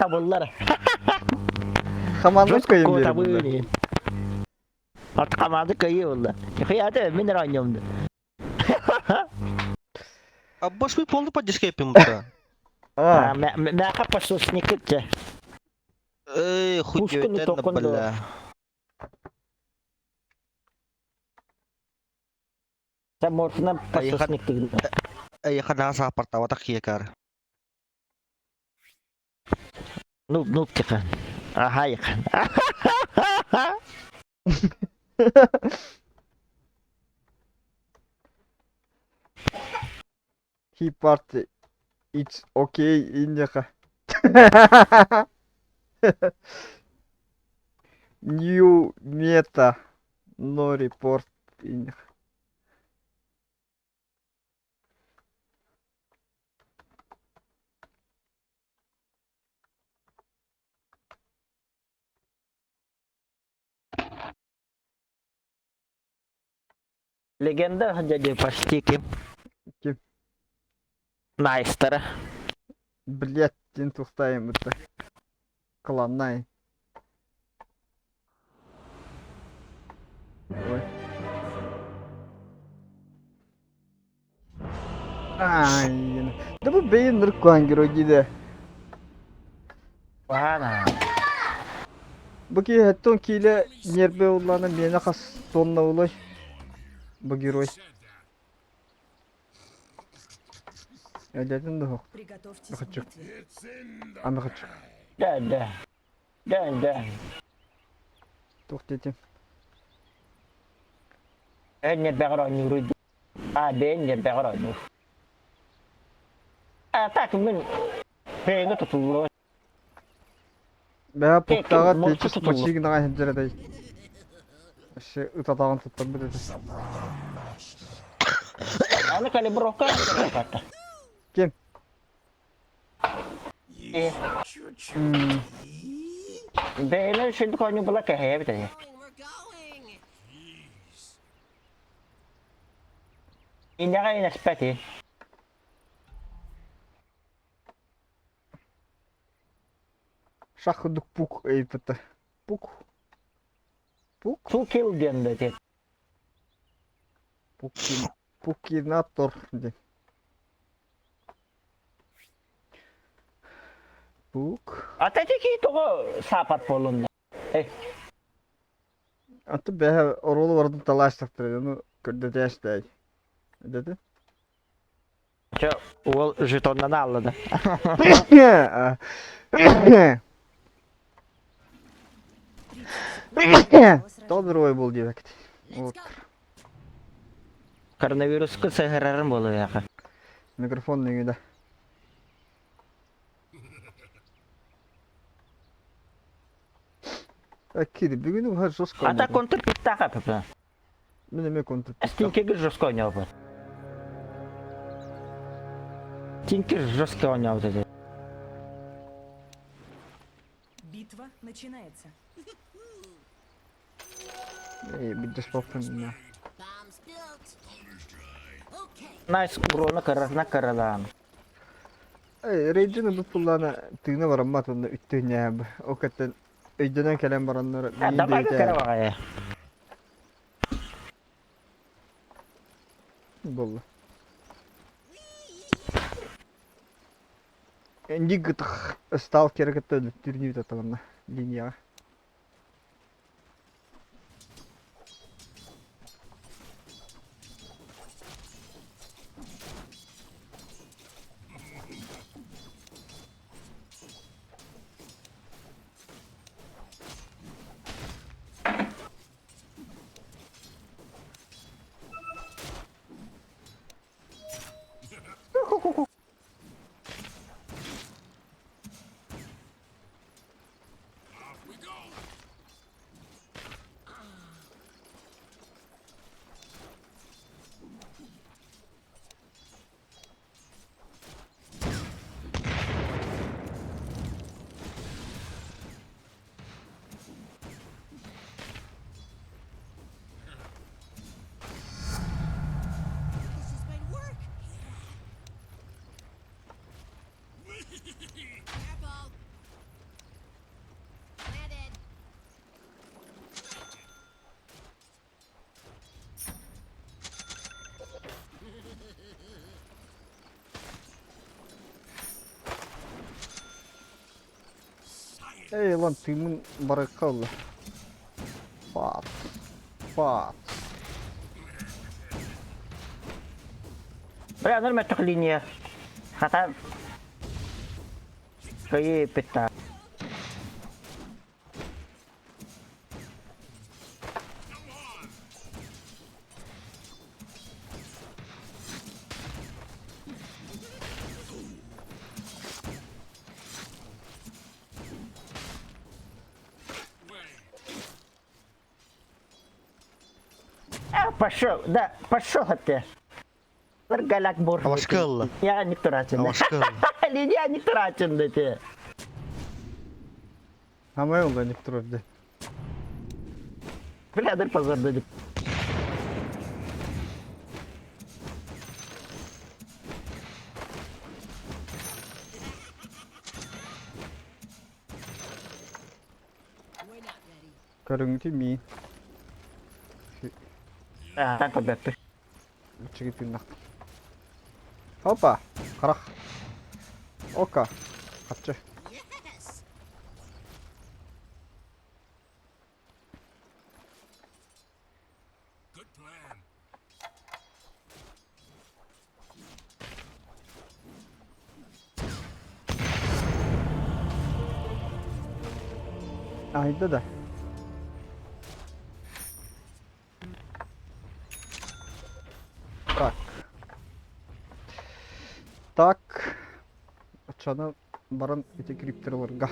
Табыллар. Хамаанда Жестко кыайын биэрэ табыы булла. диэн. От хамаанда кыайыы булла. Хыйаата мин оонньуомду. А больше мы полный поддержка пимта. А, Мяха послушник те. Эй, хуй Пушканы это токонду. бля. Та морфна послушник тыгын. Эй, хана саппартава такие кар. Ну, ну тихан. Ага, яхан. He party. It's okay иннеха. New meta. No report иннеха. Легенда дядя почти ким. Ким? Найстера. Блять, диэн тустаайым это. Кланнай. Ой. Ай, да бу бэйин ныркуан герой диде. Ана. Бу киһи хэттон киилэ нерве уллана миэнэ хас тонна улай. Бу герой. Эдэтин да Приготовьтесь к Хочу. битве. Аны хочу. Да, да. Да, да. Туох диэтим. Эн нербэҕэр оонньууруй А, бэйэн нербэҕэр оонньуур. А так мин бэйэҥэ тутуллуо. Бэһэ пуктаҕа Морку тиэчис тутуллуо. мочигнаҕа сылдьар этэй. Өссө ытатаҕын туттарбыт этэ. Аны калибровка катта. Ким? Э, бэйэлэр шүндүк оонньуу була кэһэйэбит этэ. Иннэҕэ инэспэти. Шах курдук пук ыйыппыттар. Пук. Пук. Ту килл диэн да диэн. Пукин. Пукинатор диэн. Пук. Ата ки тоҕо саапат буолунна. Э, Аты бэһэ оруолу барытын талаастахтара ону көрдөтөөстэй. Деді? Чэ, уол жетоннан аллады. Тоҕо был диэбэккит. Вот. Коронавируска сыһырарым буолуоха. Микрофон нөҥүө Кири, бүгүн уһар жестко Ата контр питтаха папа. Мин эмиэ контр Тинкер жестко оонньообут. Тинкер жестко оонньообут этэ. Битва начинается. Эй, биддеспоппун Найс урона кырарна кыралаан. Эй, Рейджин ылбыт буллаана тыына бараммат уонна үттүнньээб. Ол кэттэн өйдөнөн кэлэн бараннар миин Давай диэки кыра баҕайы. буолла. Энди гытых сталкеры кытта өлүттүрнүү таталанна линияҕа. Эй, лан тыыммын барыахха ылла. Паат. Паат. Бля, нормально линия. Хата. Кайы питта. А, пошел, да, пошел ты. Галак бур. Авашка ылла. Я не трачен. Авашка ылла. Я не трачен, да ты. Хамай ол да турар дии. Бля, дар позор дадик. Көрүҥүтүй миин. Так көрбөппүт. Үчүгэй тыыннахтар. Опа! Харах. Ока. Хаччы. Айда да. Так. Так. Оччону баран ити кириптер ыларга.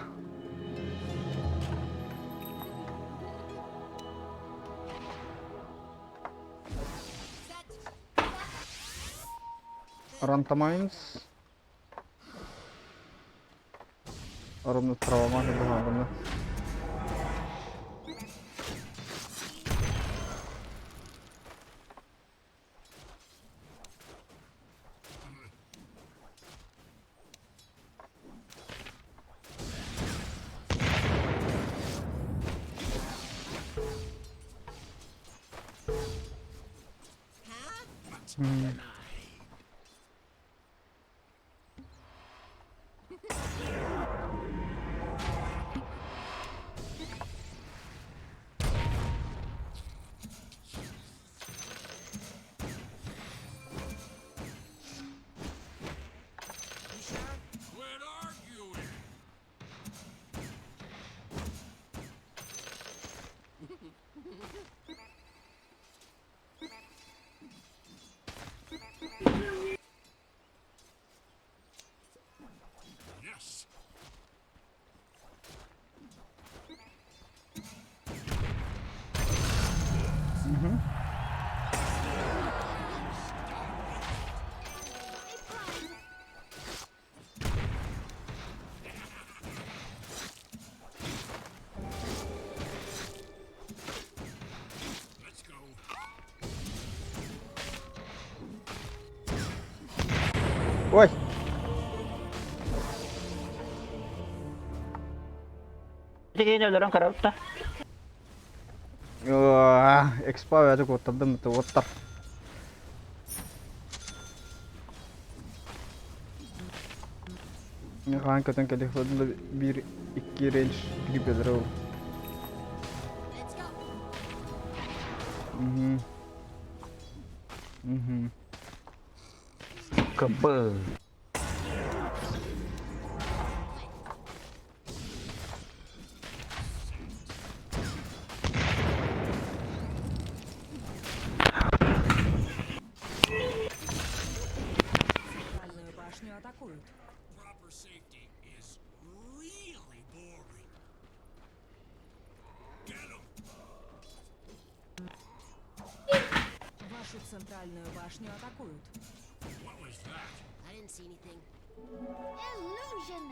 Рантамайнс. Ровно травма баҕарына. Ой! Тигин өлөрөн карабытта. Экспа бэйэтэ куоттардым уоттар. Хаан көтөн кэлиэх биир икки рейндж гриппелere ол. Мгм. Мгм. Кыбы. Центральную башню атакуют. Proper safety is really boring. Get 'em! Вашу центральную башню атакуют. What was that? I didn't see anything. Illusion!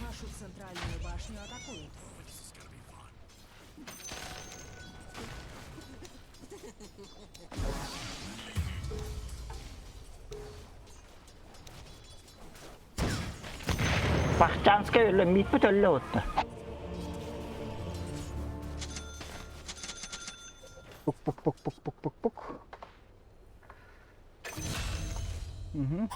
Вашу центральную башню атакуют. This is gonna be fun. Пахчанская өлө мииппит өллө отта. Пук пук пук пук пук пук пук. Угу.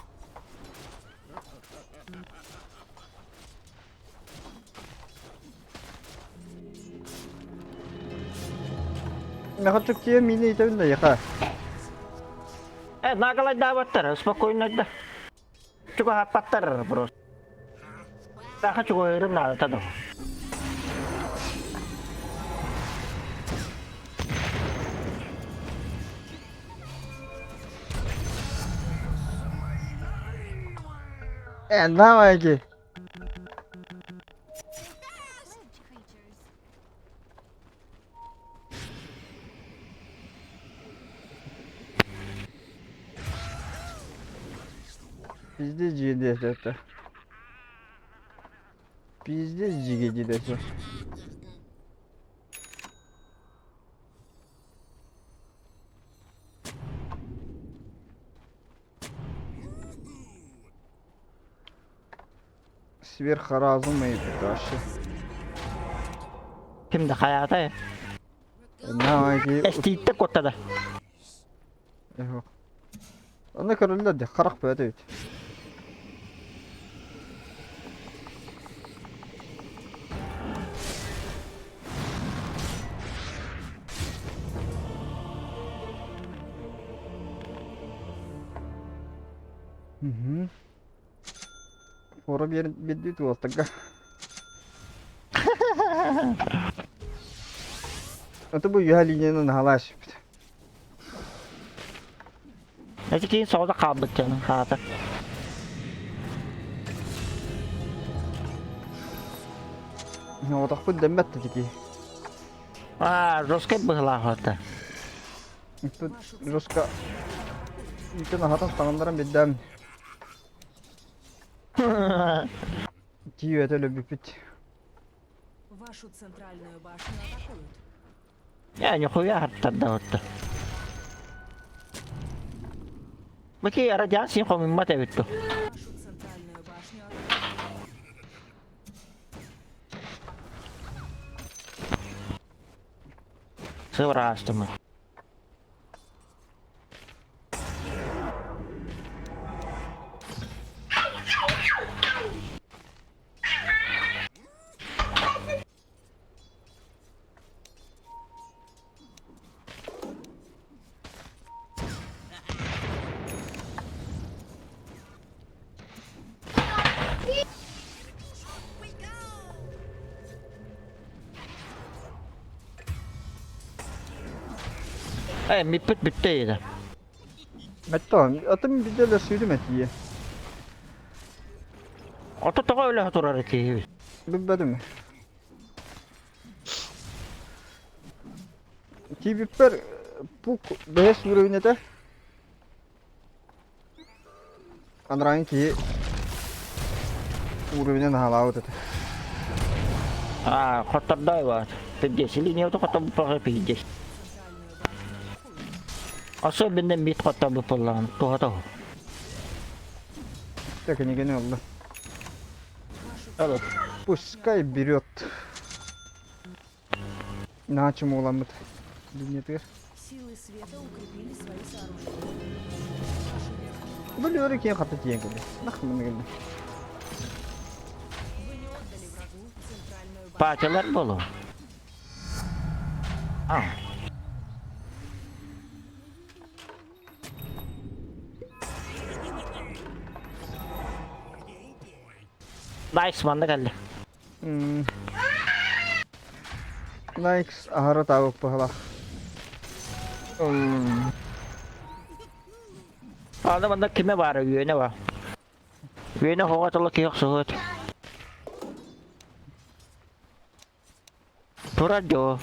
Мехачык тиэ миинэ итэбин да яха. Э, нагалайдаабаттар, спокойно да. Чугаһаппаттар просто. Саха чугаһыырым наадата да. Э, давай ки. Пиздец жиги это. Пиздец жиги это. Сверхразум и вообще. Ким да хайаата. Наки. Эстиитте куттада. Онно көрүллэр де харах бөтө бит. Мгм. Фора биэрдии туолтарга. Это бу үһэ линияны наһалаашпыт. Эти киин соҕото хаалбыт дьону хаата. Отохпут дэммэт таки. Аа, жесткай быһылаах это. Тут жестко Итен ахатан таҥыннаран биддэм. Тиийбэтэ өлөрбүппүт. Вашу центральную башню атакуют. Я нихуя хаттарда Баки радиация хомиммат эбит ту. Вашу центральную башню атакуют. Сыврастымы. Э, миппит бүттэ еді. Мэттон, атын биделер сүүрүм этие. Ото тоҕо өлө турар киһи. Билбэтим. Тиибиппэр пук бэһис уровень этэ. Анарааҥы киһи уровенин аһалаабыт этэ. А, хоттордой вот. Пиздец, линия хотом пиздец. Особенно мит хотом выполнен. Туха Так, кинигени ылла. Пускай берет. Наһаа чумууламмыт. Линиятыгар. Силы света укрепили свои сооружения. Вашу верхнюю Бу Лёра киэн хата тиийэн кэллэ. Нахмын кэллэ. Вы не отдали врагу центральную башню. Пачалар болу. А. Найс манна кэллэ. Найкс аһара таабык быһалаах. Аны манна кимэ баара үөнэ ба. Үөнэ хоҕо тылы киһи охсуһут. Турар дьоо.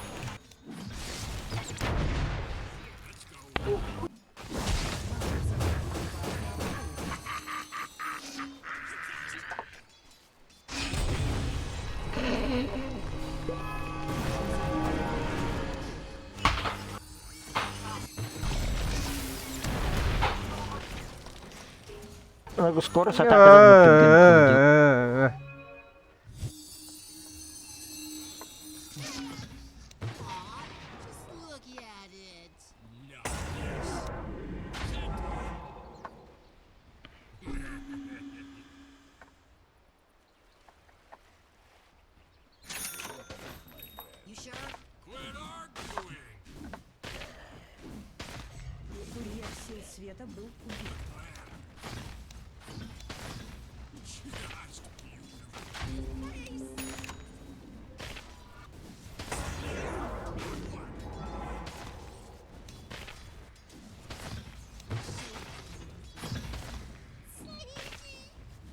Скоро сатаакадан Just look at it.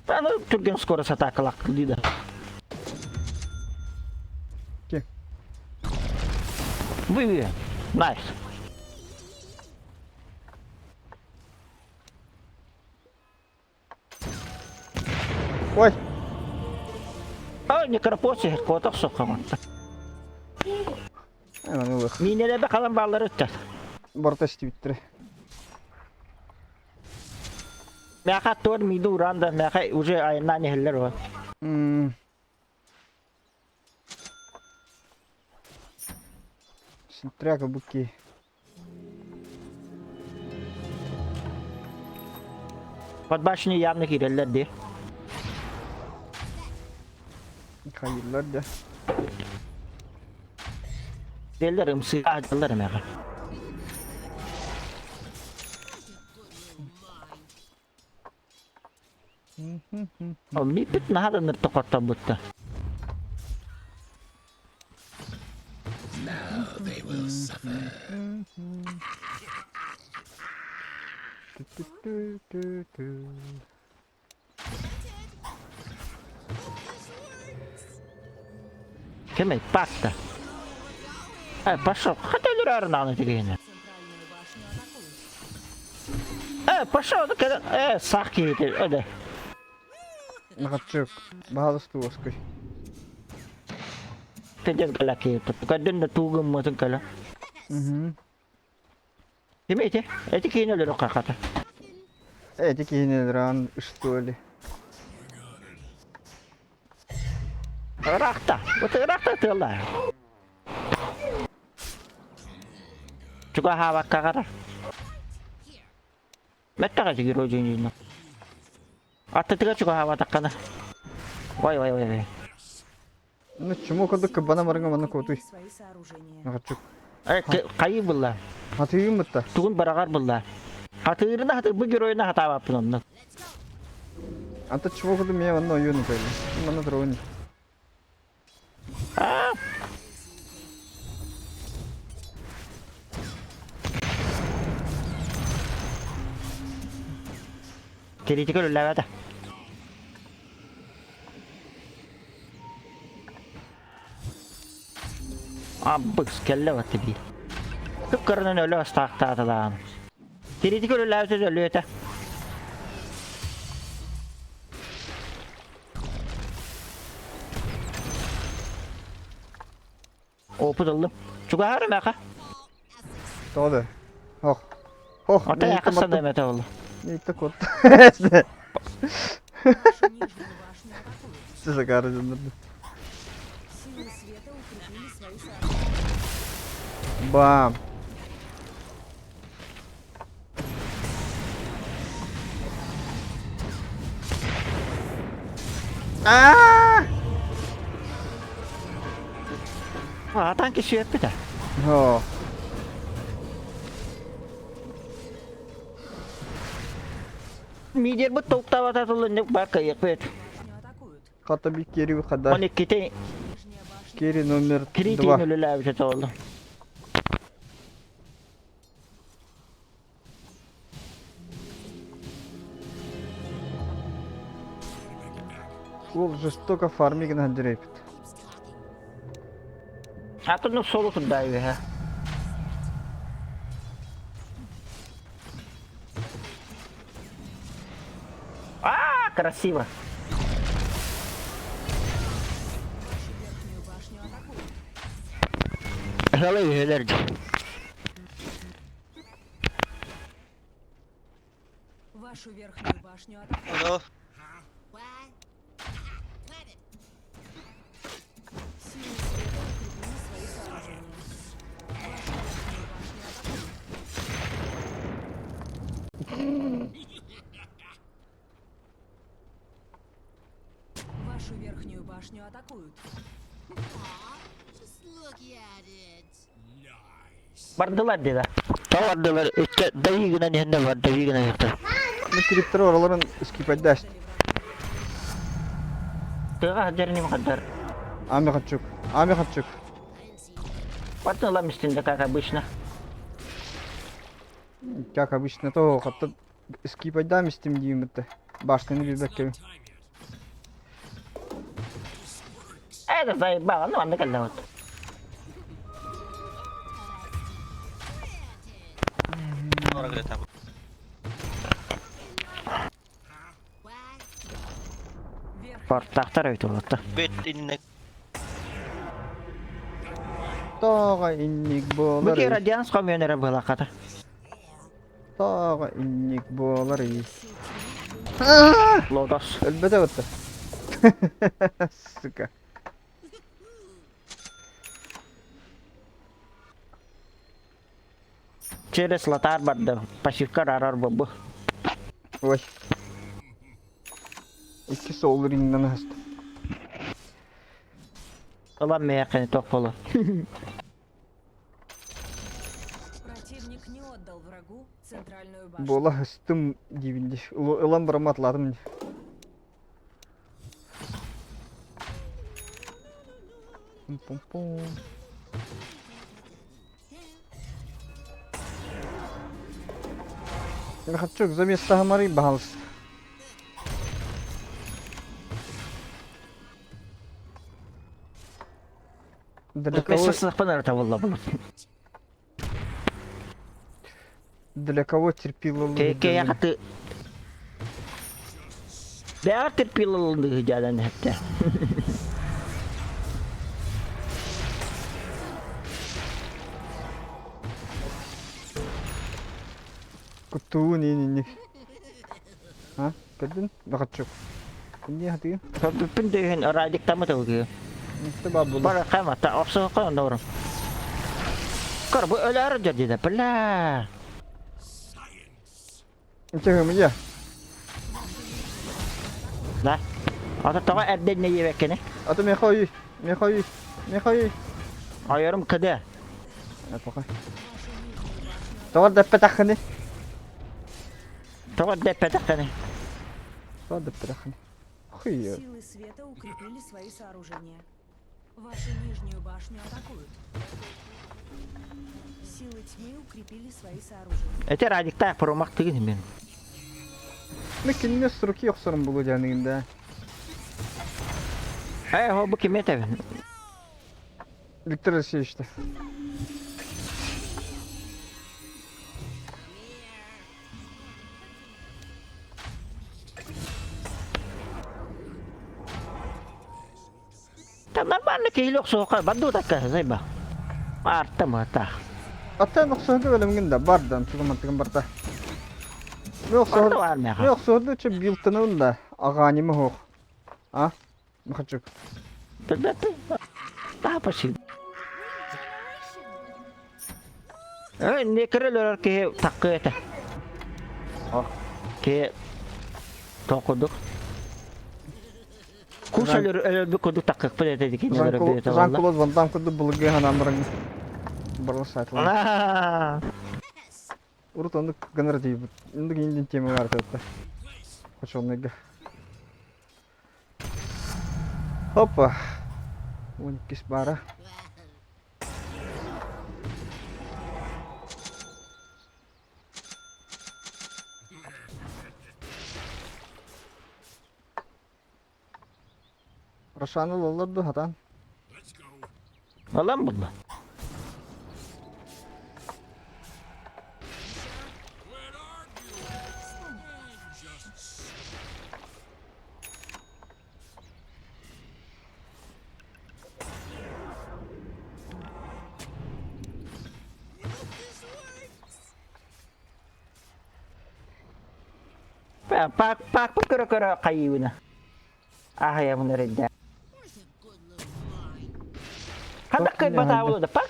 Аны түргэн скорость атакалаах да. Ки. Вы, найс. Ой! А, некропоси, куотах сохаматта. Айман ылых. Минелебе халан баалары өттөр. Барта истибиттэрэ. Мяха туор миду уранда, мяха уже айаннаан иһэллэр уон. М. Синтряка буки. Под башню явно киирэллэр дии. Хайыыллар да. Диэллэр ымсыы аадаллар эмэҕэ. Ол мииппит наһаа да ынырта хотторбутта. Кемей паста. Э, пошел. Хотя өлөрөөр тигиһинэ. Центральную башню атакуют. Э, пошел, э, сах киһити, öde. Нахатчык, баһалыс туоской. Пиздец галаки. Көрдүн да туугум мутун кэлэ. Мгм. Ким эти? Эти киһини өлөрө каката. Эти киһини ран что ли? Ырахта. Вот ырахта тыалла. Чугаһаабакка Мэттаҕа герой дьиҥ Аттытыгар чугаһаабатаххына. Ой, ой, ой, ой. Ну чему курдук кыбана барыҥа манна куотуй. Свои сооружения. Нахатчык. Э, хайыы булла. Хатыйым бытта. Тугун бараҕар булла. Хатыырына хатыр бу геройuna хатаабаппын онно. Anta чему курдук меня манна ойуун кэлли. Манна турабын. Аа, Критика үлэлээбэтэ. Аббыкс кэллэ батты биир. Кып-кырынан өлө астаахтаатылаан. Критика үлэлээбитэ өлүөтэ. Опыт ыллым. Чугаһаар эмээхэ. Тоҕо да? Ох. Ох, Отой миитте акасан маттым. эмэтэ болла. Миитте кот. Нашу нижнюю башню атакуют. Сакары дьоннорду. Силы света укрепили свои сооружения. Бам. Аа! Атан киши өппүтэ. Оо. Мидер бу толктабата тулун бар кайыкпыт. Башню атакуют. Хата би кери хада. Он иккити Нижняя башня Кери номер критин 2. үлэлээбитэ толду. Ол жестоко фармигин ханжырайпыт. Атын солу турдай ha. А, красиво. Нашу верхнюю башню атакуют. Халay üyeler. Вашу верхнюю башню атакуют. Алло. Силы света укрепили свои сооружения. Вашу верхнюю башню атакуют. Вашу верхнюю башню атакуют. Just look at it. Nice. Бардылар dedi. Тавардылар. Үтке дайыгынан хенде бар, дайыгынан хенде. Ну криптер ораларын скипайдаш. Тыга хаджарни мухаддар. Ами хатчук. Ами хатчук. I didn't see Бардылар мистинде, как обычно. Как обычно то хатта скипайдам истим деймитте. Башняны It's билбекке. not time yet. Да заебал, ну манна кэллэ вот. Портаахтар эбит уолаттар. Бэт иннек. Тоҕо инник Бу буолар ки радианс хомуйан эрэ быһалаххата. Тоҕо инник буолар Лотос. Өлбөтө бытта. Сука. Через лотар барды. Пассивка арар бу. Ой. Икки soul ringden аһаста. Ылан мээххини тох боло. Противник не отдал врагу центральную башню. Буола һыстым диибин дии. Ылан барамма атлаатым дии. Пум-пум-пум. Михатчук, заместо Хамары, пожалуйста. Для кого, для кого терпила Кэ Бэҕэр терпилалынды дьадан эттэ. Куттуун иин А, көрдүн? Михатчук. Инни хатыгын? Бүппүн дөйүн радиктамы тылгы. Инте бар була. Бара каймата оксо кой Кор бу өлөр деді, бля. Инте хымыя. Да. Ата тоҕо эрдэн не ебеккени? Ата мехой, мехой, мехой. Айырым кыды. Пока. Тоҕо дэппэтэххини? Тоҕо дэппэтэххини? Тоҕо дэппэтэххини? Хуй. Силы света укрепили свои сооружения. Вашу нижнюю башню атакуют. Силы тьмы укрепили свои сооружения. Эти радиктаах промах тыгын мен. Мен кинини суруки охсорум булу дьаныгында. Эй, хо бу ким этебин? Виктор Алексеевич. Та нормально киһи охсуоха банду такка зайба. Арта мата. Аттан охсоһуду бэлэмҥин да бардан тугумантыгын барда. Мен Барда охсоһуду бар мен меха. охсоһуду чэ билтанын да аганимы хоох. А? Махачук. Та пошли. Э, не кырылыр киһи таккы это. Ке токудук. Кус өлөр өлөр кудук таккык бит эти кинилер бит Жан Клод Ван Дам курдук былыргы ханан баран барла сайтла. Аа. Урут оннук гынар дейбит. Инде индин тема бар этэ. Хочонныга. Опа. 12 бара. Рошаны лоллар хатан. Алам булла. Пак пак көрө көрө кайыбына. Ахая мына редде. Ханда кый бата да пак.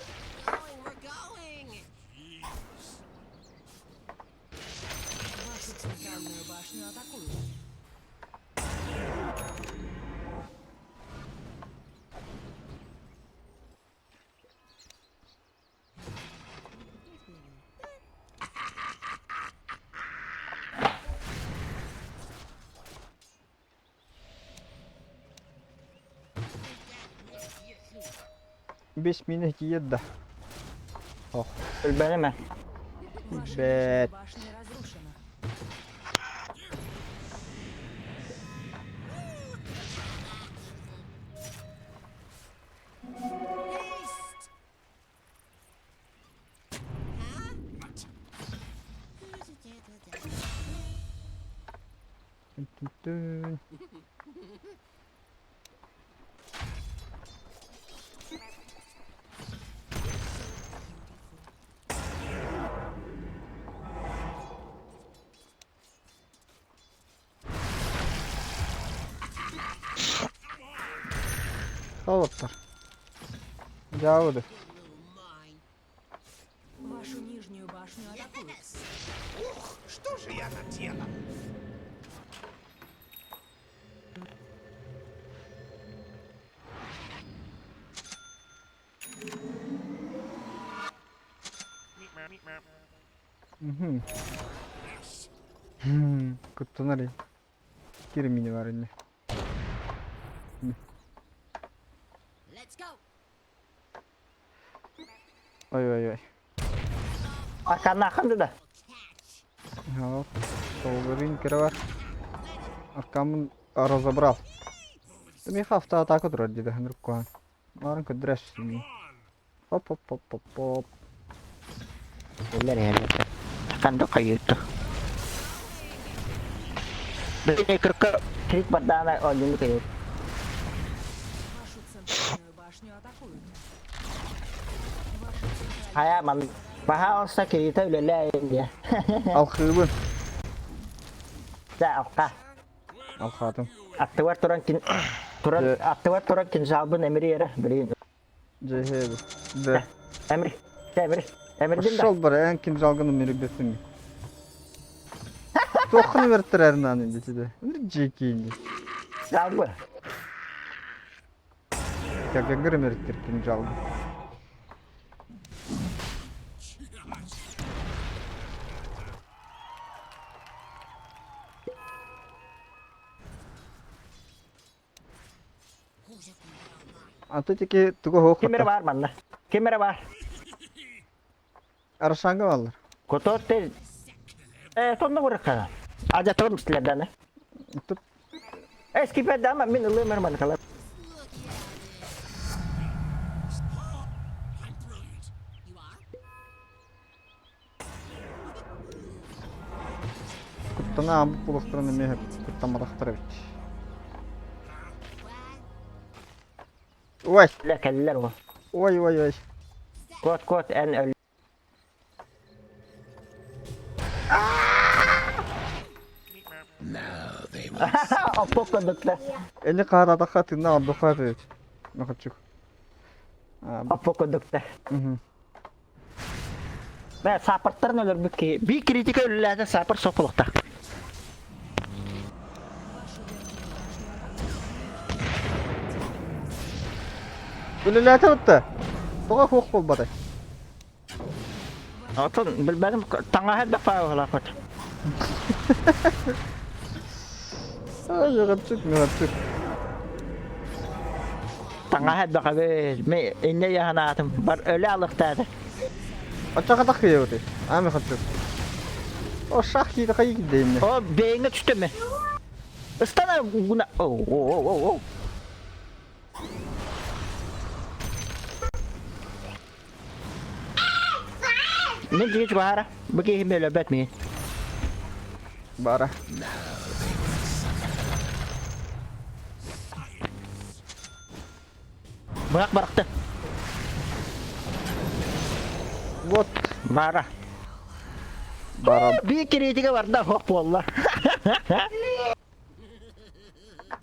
Вашу центральную башню атакуют. Бес мине тиет да. Ох. Өлбәнеме. Ваша Бэт. нижняя башня разрушена. Түн. Холоттар. Дьаабыды. Вашу нижнюю башню атакуют. Ух, что же я наделал? Мгм. Куттанар Кир мини бар инне. Let's go. Ой ой ой. Арканнаахын да. Вот. Солгарин кире бар. Аркамын разобрал. Миха автоатака турар диде ханрык куан. Марын көдүрәш. Хоп хоп хоп хоп хоп. Эллер эллер. Ханды кайытты. Били кырка трик бардана оонньууну кайыт. Вашу центральную башню атакуют. Вашу центральную Хайа ман баһаалыста кириитэ үлэлээ диye. Алхыыбын. Дэ алка. Алхаатым. Аттыгар туран кин туран Дьэ. аттыгар туран кинжалбын эмири эрэ билигин. Дьэһэ Да. Эмир. Эмир. Эмирдим да. Пошел бар, эн кинжалгын умербетин. Туоххун үмэртэрэр наан инде тебе. Дьиэки инде. Жалбы. Кэргэҥҥэр үмэриттэр кинжалгын. Аты тики тугу хоох Ким эрэ баар манна. Ким эрэ баар. Арашанга баллар. Котор тел. Э, сонно бырыкка. Ажатылым силерден. Тут Э, скипет ama мин ылыым эр маныкалар. I'm brilliant. You are? куттана амбыт булахтарын эмиэ куттамматахтар эбит. Ой, Ле кэллэр ол. ой, ой, ой. Кот кот эн өл. Оппок көдүктэ. Эни харатахха тыыннаах ордуха эбит. Махачук. Оппок көдүктэ. Бэ саппорттарын өлөрбүт киһи. Би критика үлэлээтэ саппорт суох буолуохтаах. Үлэлээтэ бытта. Тоҕо суох буолбатай? Отон билбэтим таҥаһа элбэх паавалаахпыт. Ай, мөхөччүк, мөхөччүк. Таҥаһа элбэх эбит. Ми инньэ яһанаатым. Бар өлө алыхтаата. Оччоҕо таххыйабытый? Аа, мөхөччүк. О, шах киитэ хайыы киирдэ инньэ? О, бэйэҥҥэ түстүм Ыстана гуна. О, о, о, о. Мин дьиэ чугаһаара. Бу киһи өлөрбөт миин. Бара. Бырах барахты. Вот. Бара. Бара. Биир критика барда хоп буолла.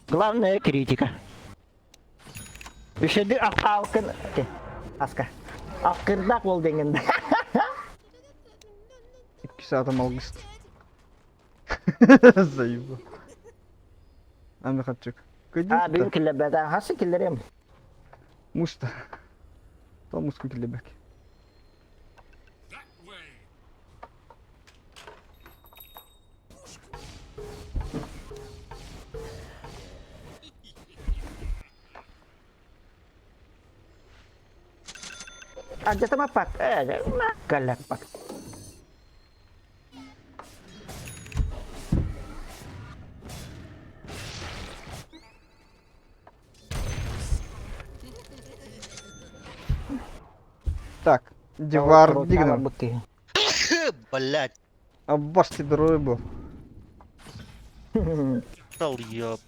Главная критика. Үшөдү алкын аска. Алкырдак бол деңин. Икки саатым алгыст. Заебал. Аны хатчык. А бүгүн киллэрбэтэ. Хасы киллэрем. Муста. То муску киллэрбэк. That way. Алдьатымаппат. Э, кэллэппат. Так, Дивар Дигнам. Блять. Аббаш ты дорогой был. Достал, ёп.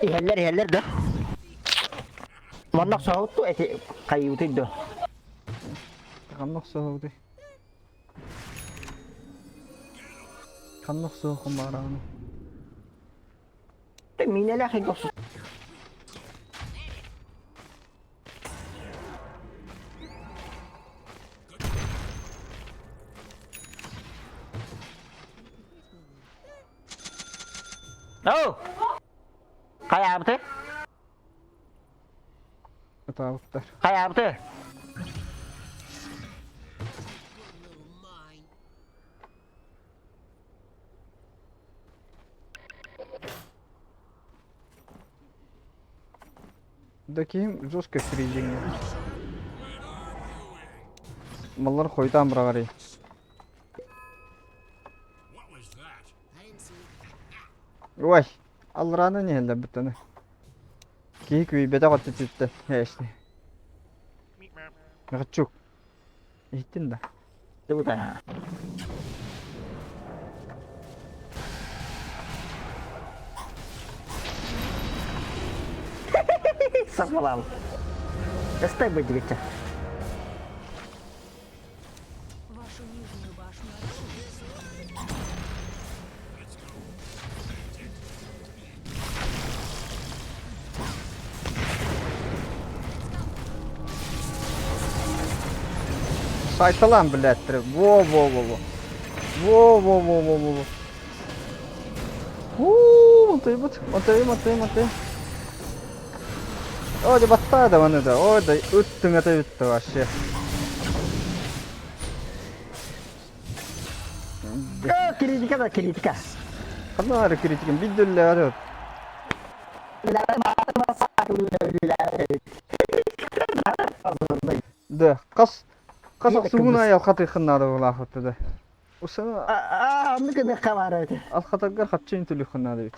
Иһэллэр иһэллэр да. Манна охсоһутту эти хайыытый до. Ханна охсоһуутуй? Ханна охсуоххун баҕараҕыный? Миинэлээх игэ охсу. Оу! Хайаабыты? Ытаабыттар. Хайаабыты? Да киһим жестко фризиҥҥэ. Маллар хойутаан быраҕарый. Ой, алларааны иһэллэрбит Киһи күйбэтэх өттүтүттэн ээшти. Михачук. Иһиттин да? Дыбыта. Сапалал. Эстай быдьыгыча. Вашу нижнюю башню атакуют. Сайталаан билээттэрэ. Во-во-во-во. Во-во-во-во-во. Уу, мантайбыт. Мантайы, мантайы, мантайы. Ой, да баттаа да маны да. Ой, да ыт тыҥата бүттэ вообще. Критика да критика. Ханна бары критикин биддүллэҕэр Да, хас хас охсугун аайы алхатыаххын наада буолаахпыт да. Усана Оннук гыныахха баар эбит. Алхатаргар хаччын төлүөххүн наада эбит.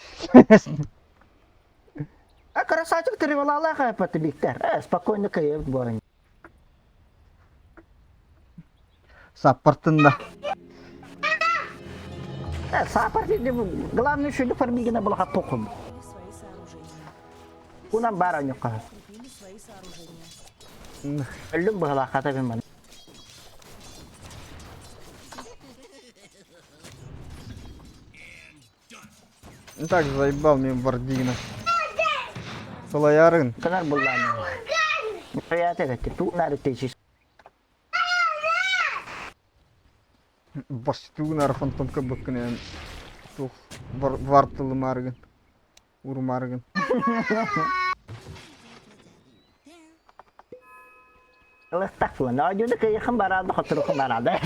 А красавчик треволалаах эппэт Виктор. Спокойно кыайабыт буолан. Саппартын да. Саапар главное шүлү фармигина булаха похум. Унан баар оньукка. Өллүм быһалаахата бин маны. Так заебал мен Вардина. Салаярын. Кынар буллааны. Приятель, ту нары течис. Бастуунар фантомка быккын тух вартылымаргын. Урумаргын. Ылыстах буолан. Оонньууну кыайыаххын бараада, хотуруоххун бараада.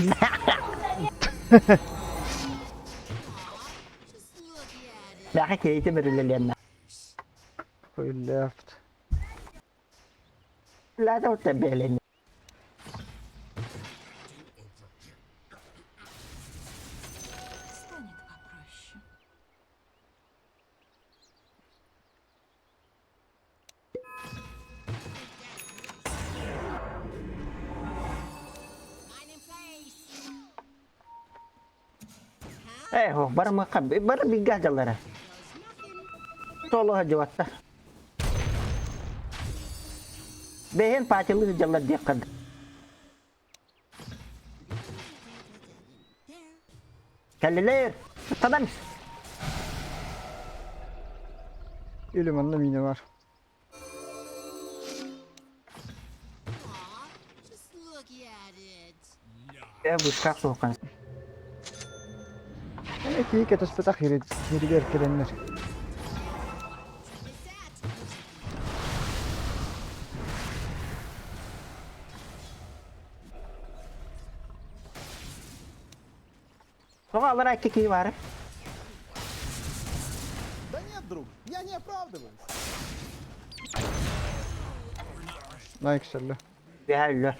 Миэхэ киһитим үрүлэлиэннэ. Left. Лата бэлэн. Станет попроще. Ээ, бары мыха, бары бигэ дьаллара. Соло дьуаттар. Бэйэн паатылыы дьаллар диэххэ. Кэллилэр. Тадам. Или манна миинэ бар. Just look at it. Э, быскаах суоххан. Эми киһи кэтэспэтэх сиригэр кэлэннэр. Тоҕо аллара икки киһи баара? Да нет, друг, я не оправдываюсь. Найк сэллэ. Үөһэ өллө.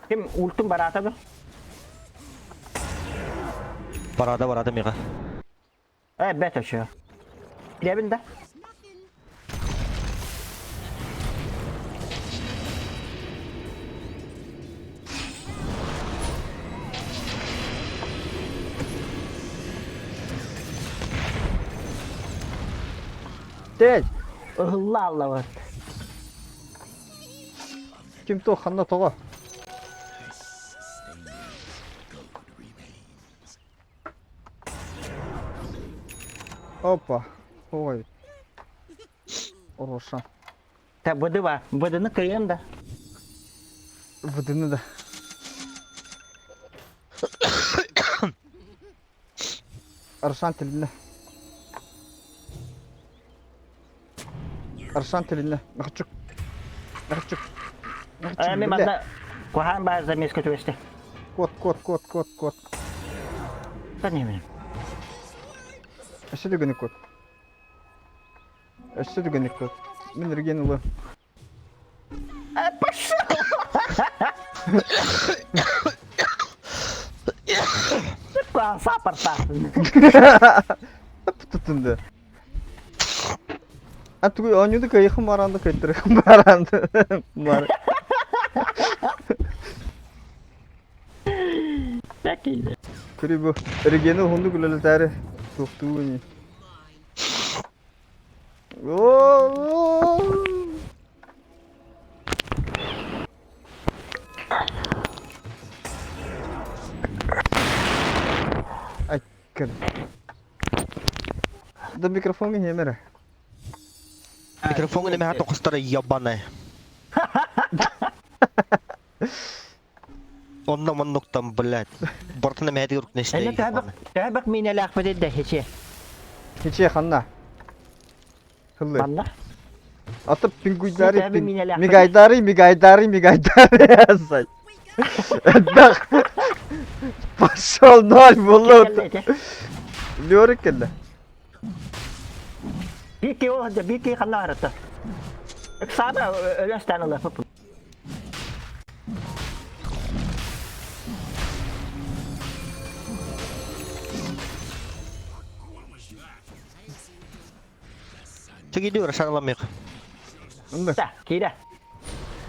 Ким ультун бараата ду? Барада барада мига. Э, бэт өчө. Билэбин да? Дэй! Ыһылла аллабыт. Ким туох ханна тоҕо? Опа. Ой. Ороша. Та быды ба, быдыны кыйын да. Выдыны да. Аршан тилиннэ. Аршан тилиннэ. Махчук. Махчук. Махчук. Эми манна куһаан баар замеска түбэстэ. Кот, кот, кот, кот, кот. Та неме. Өссө түгэни кот. Өссө түгэни кот. Мин реген ылы. Пошел! Саппорта. Тутунду. А тугу оонньууду кыайыхым баранды кыайтарыхым баранды. Бар. Күрү бу регени уһуннук үлэлэтээри туохтуу ини. Айкын. Да микрофон иһиэмэрэ. Микрофон эмэһэ тохостор ебаный. Онно маннуктан, блядь. Бортун эмэһэ урукна Эне төһө төһө миинэлээхпит да хече. Хече ханна? Хыллы. Манна. Ата пингуйдары мигайдары мигайдары мигайдары асай. Элбэх. Пошел ноль буллу. Лёрик кэллэ. Бики ол бики ханна арата. Саба өлөстөн ылапып. Тигидиор саҥаламмык. Онно. Да, киирэ.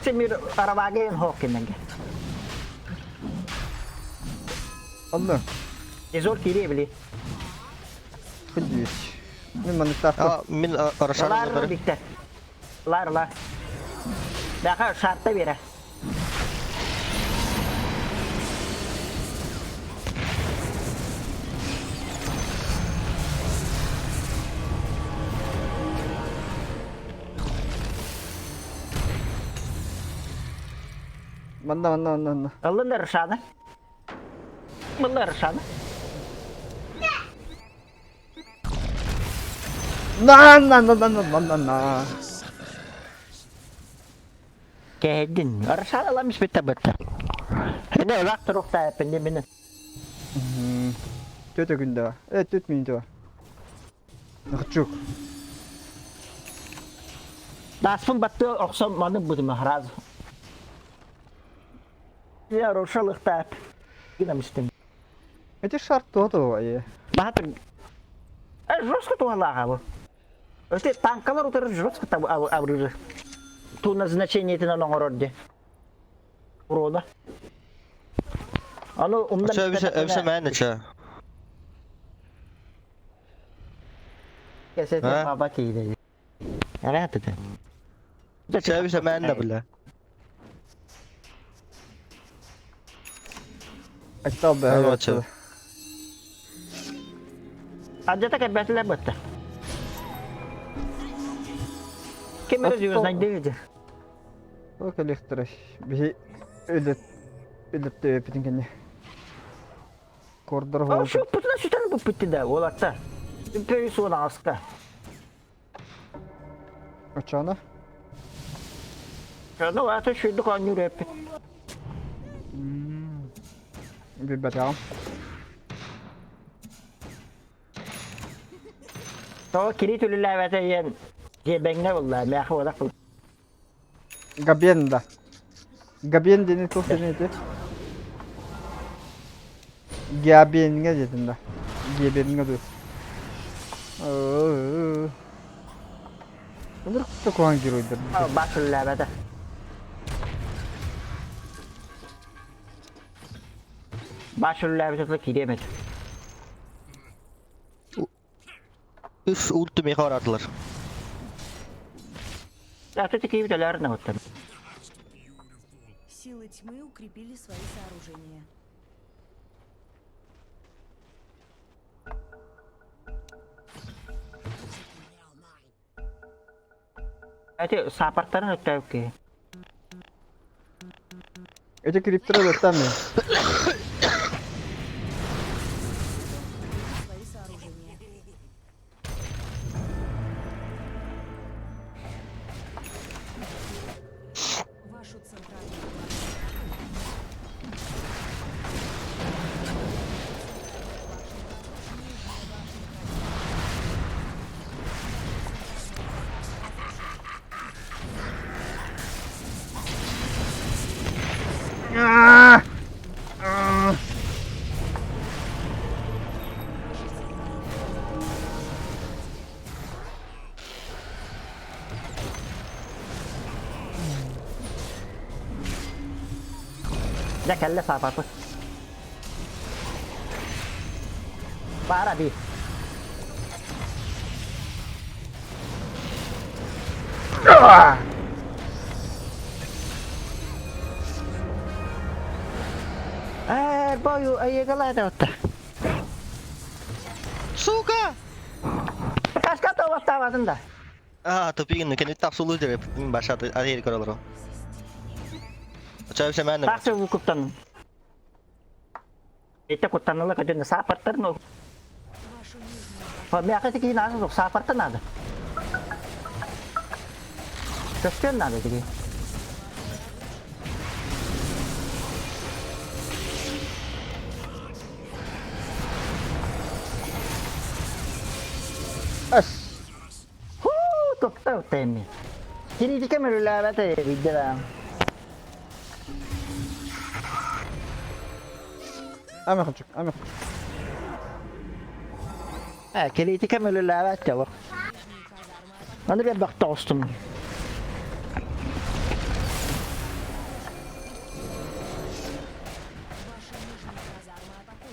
Симир арабаген хоккиннанге. Онно. Изор киирэ били. Күндүс. Мин манныктаахпын. Мин Арашан Лар бикте. Лар лар. Баха шарта бере. Манна манна манна манна. Ыллын Рашаны. Мылла Рашаны. На на на на на на на. Кэһэйдин. Рашан ыламыс битте бытта. Эне ылак турукта эппинди мин. Төтө күндө бар. Э, төт минут бар. Нахчук. Даспын батты оксом маны будым раз. Я рушалыкта гинамистим. Эти шарт туото е. Баатыр. Э, жестко туалаға бу. Өте танкалар утырыр жестко таб абрыры. Ту назначение этин оңорор де. Урода. Аны умдан Өбүсэ өбүсэ мээнэ Кесете баба кейде. Ара тete. Өбүсэ мээнэ бля. Айтал бэ. Адета кэбэтилер бытта. Кем эрэ звездный дэгди. Ок электреш. Биһи өлөт. Өлөртөөппүтүн кэннэ. Кордор Ол шуппутuna сүтэн буппутти да уолатта. Үппөйү суон аҕаска. Оччоҕуна? Ну, аты шүйдүк оонньуур эппит. Билбэтэҕим. Тоҕо кири түлүлээбэтэ диэн дьиэбэҥҥэ булла, мээхэ уолах бул. Габенда. Габен диэни туох диэн эти? Габенҥа диэтин да. Гебенҥа дуу. Ынырык куһаҕан геройдар. Бас үлэлээбэтэ. Бас үлэлээбитэ кириэм этэ. Үс ульту миэхэ бараатылар. Аты тикиибит өлөөр наҕыттан. Силы тьмы укрепили свои сооружения. Эти саапартарын өттөөк киһи. Эти криптера өлөртөм мин. Свои сооружения. Вашу центральную Дьэ кэллэ саапаппыт. Баара дии. Ээ, бою айыгалаата отта. Сука! Каска тоҕоттаабатын да. Аа, тупигин кэнниттэн тахсылыы дьэ башаты аһиэр көрөлөрө. Чай сэмээн. Тахсы куттан. Итте куттаныла көтөн саапартар ну. Миэхэ тики наада суох саапарта наада. Көстүөн наада тики. Ас. Хуу, тохтоо тэмми. Киритикэ мөрүлээбэт видде да. Ами хачык, ами хачык. Э, киритикэ мөрүлээбэт дьоло. Аны bir бакта остум.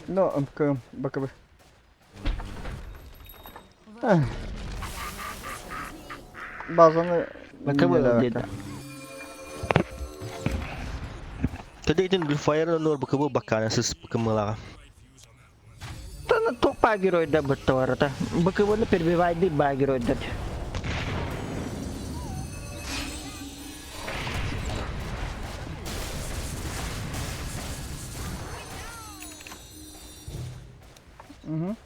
Но МК БКБ. Базаны БКБ деді. Кэдейтин Гульфайр нор БКБ баккаана сыс БКМлаҕа. Таны туох баа геройдар бытта барыта. БКБны перебивайды баа геройдар. Угу.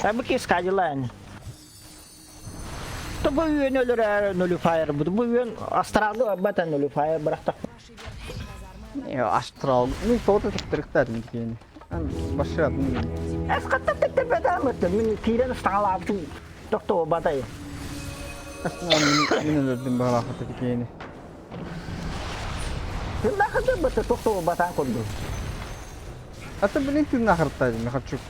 А бу кис кадилан. То бу үйөн өлөрөр nullifier бу. Бу үйөн астралы абатан nullifier бырахтак. Астрал. Ну, тоҕо тэптэрихтаатын киһини. Ан башыат. Эс каттап тэптэрбэтэ мин киирэн ыстаҥалаабытым тохтоо батай. Мин өлөрдүм баҕалаахата киһини. Тыннахыды быты тохтоо батаан курдук. Ата билин тыыннаахыртаадым хаччук.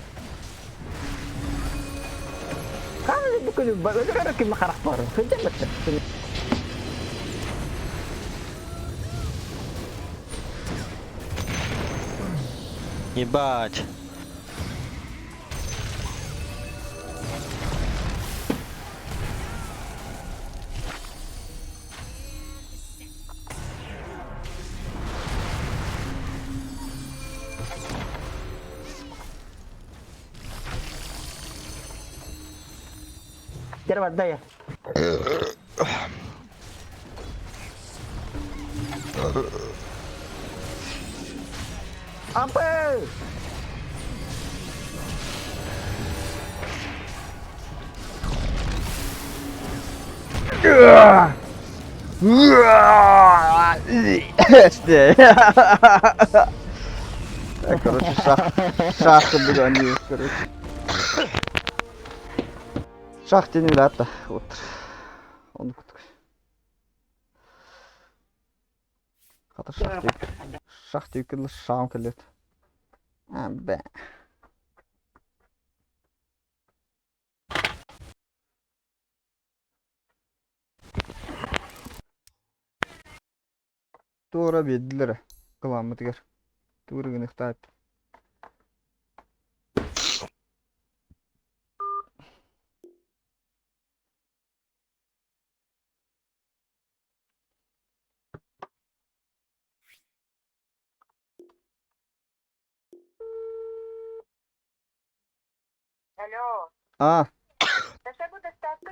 Хааны бу күнү өлөрөр ким харах бар. Кыдьа бытты. Ебать. Дер барда я. Апы! Короче, шах, шах курдук оонньуур, короче. Шах диэн үлэ вот. Оннук курдук. Хата шах диэбит. Шах диэбиккэ шаҕым кэллэт. Бэ. Туора биэрдилэр ээ, кылааммытыгар. Тугу эрэ гыныахтаах эбит. Алло, Аа, Саша, бу доставка.